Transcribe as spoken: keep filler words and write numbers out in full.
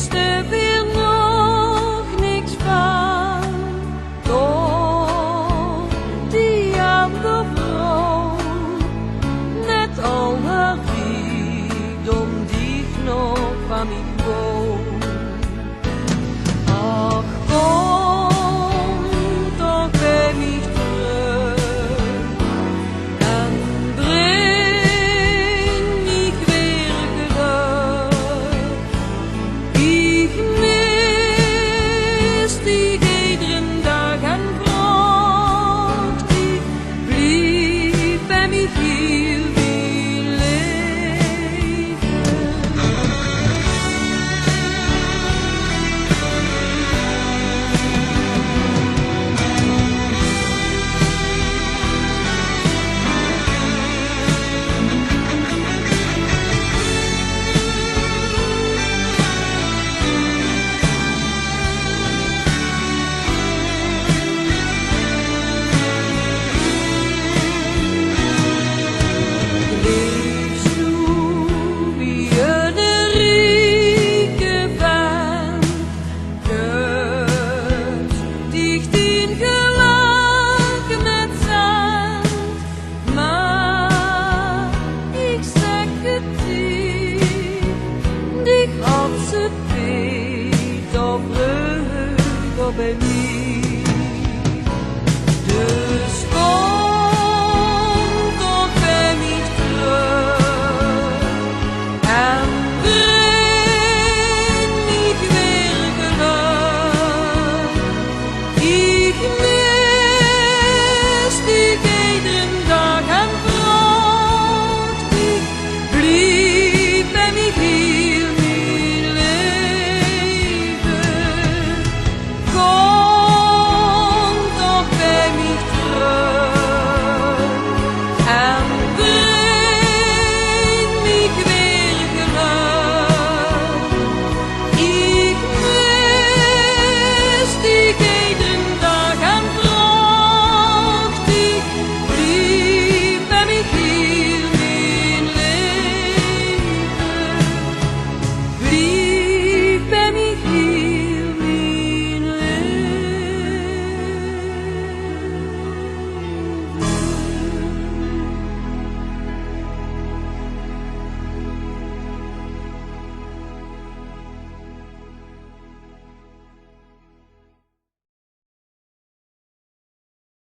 Wis te weer nog niks van, toch die anger vrouw, met al haar rijkdom, die nog van mich wou. Ach, kom toch bij mich terug en breng mich weer geluk. Ich mis dich ederen daag en vraog dich, blief bij mich hiel mien leven. Leefs doe wie eine rieke vent, köps dich dien gelök met zand, maar ich zeg het dich, dich had ze beter vreuger bij